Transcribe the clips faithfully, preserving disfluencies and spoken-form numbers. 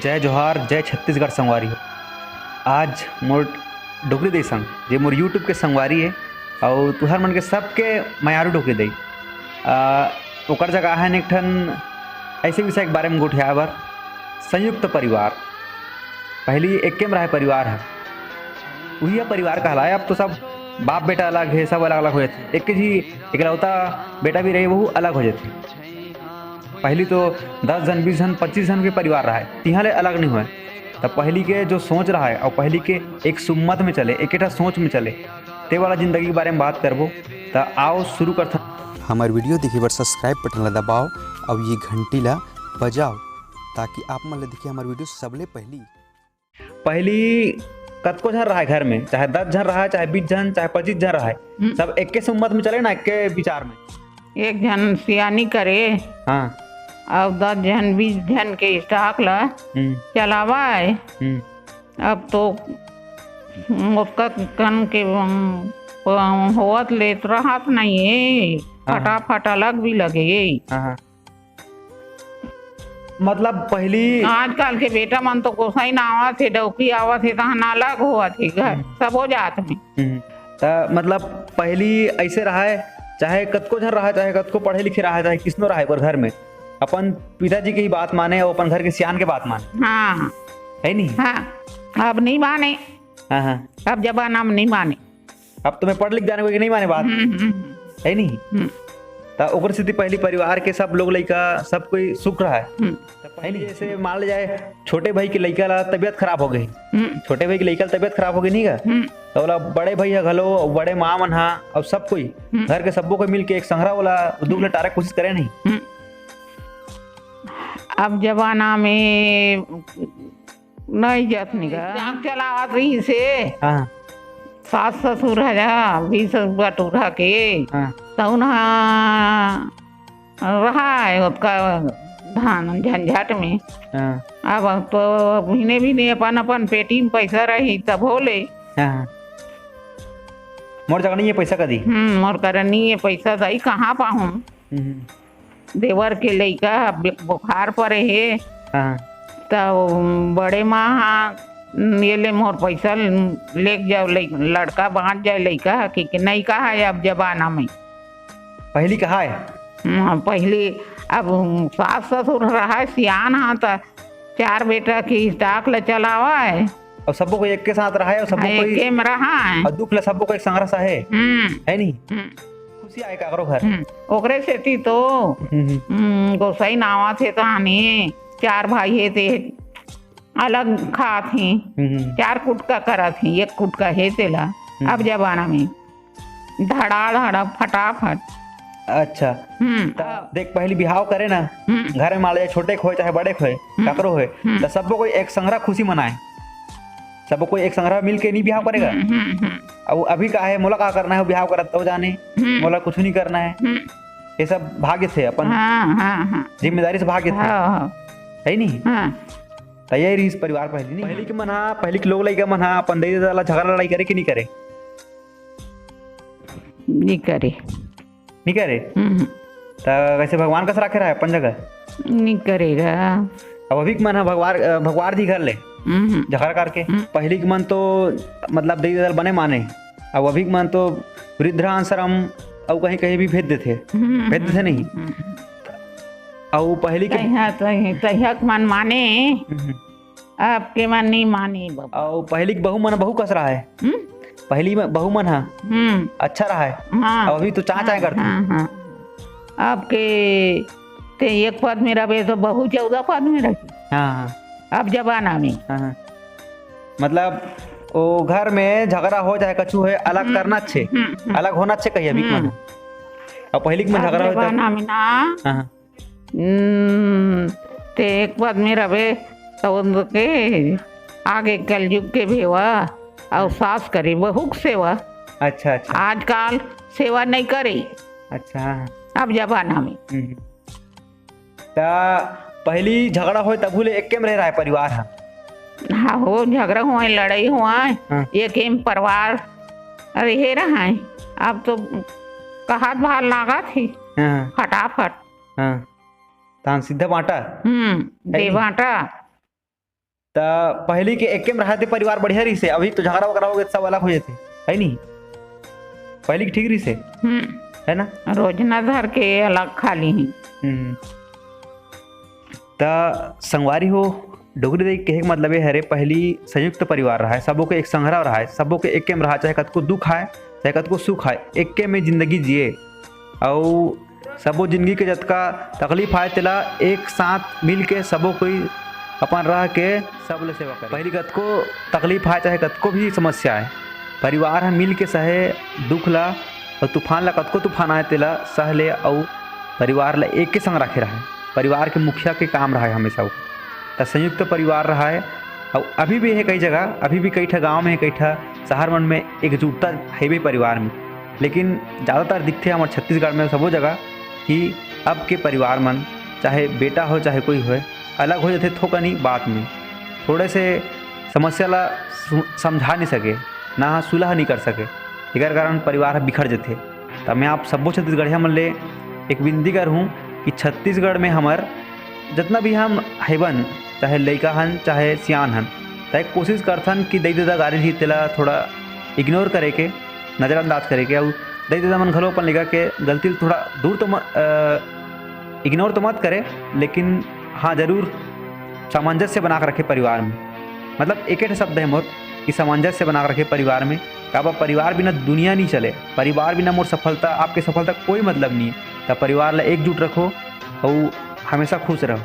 जय जोहार, जय छत्तीसगढ़ संगवारी हो। आज मोर डोकरी दई संग, जे मोर YouTube के संगवारी हे, अउ तुहर मन के सबके मयारू डोकरी दई। आ, ओकर जगह आहे एक ठन ऐसे विषय के बारे में गोठियाए बर, संयुक्त परिवार। पहली एके में रहे परिवार ह, उही ह परिवार कहलाए। अब तो सब बाप बेटा अलग हे, सब अलग-अलग हो जाथे। एक झी इकलौता बेटा भी रहे, वहू अलग हो जाथे। पहली तो दस झन, बीस झन, पच्चीस झन के परिवार रहे, तिहां ले अलग नहीं होय। त पहली के जो सोच रहे अउ पहली के एक सुम्मत में चले, एक ठा सोच में चले, ते वाला जिंदगी के बारे में बात करबो। त आओ शुरू करथन। हमर video देखे बर subscribe बटन ला दबाओ अउ ये घंटी ला बजाओ, ताकि आप मन ला दिखे हमर video सबले पहली। पहली कतको झन रहाय घर में, चाहे दस झन रहाय, चाहे बीस झन, चाहे पच्चीस झन रहाय, हम्म। सब एके सुम्मत में चले ना, एके विचार में। एक झन सियानी करे हाँ। अउ दस झन, बीस झन के stock ला हम्म। चलावय। हम्म। अब तो ओतका कन के, अम, होवत लेत रहत नहीं हे, हाँ। फटाफट अलग भी लगे। हाँ, हाँ। मतलब पहली आजकल के बेटा मन तो गोसाई ना आवत हे, डौकी आवत हे, तहन अलग होवत हे घर, हम्म। सबो जात में। हम्म। त मतलब पहली ऐसे रहाय, चाहे कतको झन रहाय, चाहे कतको पढ़े लिखे रहाय, चाहे किसनो रहाय, पर घर में अपन पिताजी के ही बात माने अउ अपन घर के सियान के बात माने। हाँ। है नी? हाँ, अब नहीं माने। हाँ, हाँ। अब जमाना में नहीं माने। अब तुम्हें पढ़ लिख जाने को कि नहीं माने बात? हम्म, हम्म, हम्म। है नहीं? हम्म। त ओकर सेती पहली परिवार के सब लोग लइका, सब कोई सुख रहा है। हम्म। त पहली जैसे मान ले जाए, छोटे भाई के लइका ला तबीयत खराब हो गई। हम्म। छोटे भाई के लइका ला तबीयत खराब हो गई नहीं का? हम्म। त ओला बड़े भाई ह घलो, बड़े माँ मन हा, अउ सब कोई, हम्म। घर के सब्बो कोई मिल के एक संघरा वाला दुख ले टारे के कोशिश करे नहीं? हम्म। अब जमाना में नहीं जात निका। काम चलावत रहिस हे। हाँ। सास ससुर ह जा, बीस बटुरा के। हाँ। तउन ह रहाय ओतका धान झंझट में। हाँ। अब तो भिने भिने अपन अपन पेटी में पैसा रही तब होले। हाँ। मोर जगह नहीं है पैसा कदी। हम्म, मोर करा नहीं है पैसा, दाई कहाँ पाहूँ? हम्म। देवर के लइका ह बे-, बुखार परे हे। हाँ। त बड़े माँ हा, "ये ले मोर पैसा, लेके जाओ, लइ-, लड़का बाँच जाए लइका ह," कि, कि नहीं कहा है अब जमाना में। पहली कहा है? हाँ, पहली अब सास ससुर रहा है, सियान हा, त चार बेटा के stock ल चलावा है। अउ सबो कोई एक के साथ रहा है, अउ सबो हाँ, कोई एके में रहा है। अउ दुख ल सबो कोई एक संग रहा है। हम्म। है नहीं? हम्म। खुशी आए काकरो घर। हम्म, ओकरे सेती तो, हम्म, हम्म। हम्म, गोसाई नावा थे तहानी, चार भाई हे ते अलग खात ही, हम्म, हम्म। चार कुटका करत ही, एक कुटका हे तेला। हम्म। अब जमाना में धड़ा धड़ा फटाफट। अच्छा। हम्म। त देख, पहली बिहाव करे ना, हम्म। घर में मान ले छोटे के होए चाहे बड़े के होए, हम्म। काकरो होए, हम्म। त सबो कोई एक संघरा खुशी मनाए। सबो कोई एक संघरा मिल के नहीं बिहाव करेगा। हम्म, हम्म, हम्म। अब अभी का है, मोला का करना है, वो बिहाव करत तो जाने, हम्म। मोला कुछ नहीं करना है। हम्म। ये सब भाग्य थे अपन। हाँ, हाँ, हाँ। जिम्मेदारी से भाग्य थे। हाँ, हाँ। है नहीं? हाँ। त यही रहीस परिवार पहली नहीं? पहली के मन हा, पहली के लोग लइका मन हा, अपन दई ददा ला झगड़ा लड़ाई करे कि नहीं करे? नहीं करे। नहीं करे? हम्म। त कैसे भगवान कस राखे रहा है अपन जगह? नहीं करेगा। अब अभी के मन हा भगवान, अ, भगवान जी घर ले हम्म। झगड़ा करके। हम्म। पहली के मन तो मतलब दई ददा ल बने माने, अब अभी के मन तो वृद्धाश्रम अउ कहीं कहीं भी भेज देथे। हम्म। भेज देथे नहीं? हम्म। अउ पहली के तहिया, तहिया, तहिया के मन माने। हम्म। अब के मन नहीं माने बाबा। अउ पहली के बहू मन बहू कस रहा है। हम्म? पहली में बहू मन हा हम्म। अच्छा रहा है। हाँ। अब अभी तो चाँय चाँय हाँ, करथे। हाँ, हाँ। अब के ते एक पद में रहे तो बहू चौदह पद में रही। हाँ, हाँ। अब जमाना में। हाँ, हाँ। मतलब वो घर में झगड़ा हो चाहे कछु है, अलग हम्म, करना अच्छे, हम्म, हम्म। अलग होना अच्छे कहिए अभी के हम्म। मन। अब पहली के मन अब झगड़ा होता। जमाना में ना, हाँ, हाँ। हम्म, ते एक पद में रहे तो उनके आगे कलयुग के भेवा और सास करे बहू के सेवा। अच्छा, अच्छा। आजकल सेवा नहीं करे। अच्छा। अब जमाना में। हम्म। त पहली झगड़ा होय तभू ले एके में रहे रहा है परिवार हा। हाँ हो, झगड़ा होय, लड़ाई होय, हाँ। एके में परिवार रहे रहा है। अब तो कहत भार लागत ही हाँ। फटाफट। हाँ। तहन सीधा बांटा। हम्म, है दे नहीं? बांटा। त पहली के एके में रहते परिवार बढ़िया रहिसे, अभी तो झगड़ा वगैरह हो गए, सब अलग हो जाते, है नहीं? पहली के ठीक रहिसे, हम्म। है ना? रोज न धर के अलग खा ली ही। हम्म। त संगवारी हो, डोकरी दाई कहे के मतलब ये हरे, पहली संयुक्त परिवार रहा है, सबो के एक संघरा रहा है, सबो के एके में रहा, चाहे कतको दुख आए, चाहे कतको सुख आए, एके में जिंदगी जिए। अउ सबो जिंदगी के जतका तकलीफ आए, तेला एक साथ मिल के सबो कोई अपन रह के सब ले सेवा करे। पहली कतको तकलीफ आए, चाहे कतको भी समस्या आए, परिवार ह मिल के सहे दुख ला, अउ तूफान ला, कतको तूफान आए, तेला सह ले, अउ परिवार ला एक के संग रखे रहे। परिवार के मुखिया के काम रहा है हमेशा वो। त संयुक्त परिवार रहा है, अउ अभी भी है कई जगह, अभी भी कई ठा गांव में, कई ठा शहर मन में एकजुटता है भी परिवार में। लेकिन ज़्यादातर दिखते हमर छत्तीसगढ़ में सबो जगह कि अब के परिवार मन, चाहे बेटा हो चाहे कोई होए, अलग हो जाते थोकनी बात में, थोड़े से समस्या ला सु-, समझा नहीं सके, ना सुलह नहीं कर सके, एकर कारण परिवार ह बिखर जथे। त मैं आप सब्बो छत्तीसगढ़िया मन ले एक विनती करहूँ कि छत्तीसगढ़ में हमर जतना भी हम हेवन, चाहे लइका हन चाहे सियान हन, त एक कोशिश करथन कि दई ददा गारी ही तेला थोड़ा इग्नोर करे के, नज़रअंदाज करे के, अउ दई ददा मन घलो अपन लइका के गलती ल थोड़ा दूर तो म-, अ, इग्नोर तो मत करे, लेकिन हाँ, जरूर सामंजस्य बना के रखे परिवार में। मतलब, एक ठे शब्द है मोर कि सामंजस्य बना के रखे परिवार में। काबर, परिवार बिना दुनिया नहीं चले, परिवार बिना मोर सफलता, आपके सफलता कोई मतलब नहीं है। त परिवार ला एकजुट रखो अउ हमेशा खुश रहो।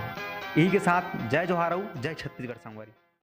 यही के साथ जय जोहार अउ जय छत्तीसगढ़ संगवारी।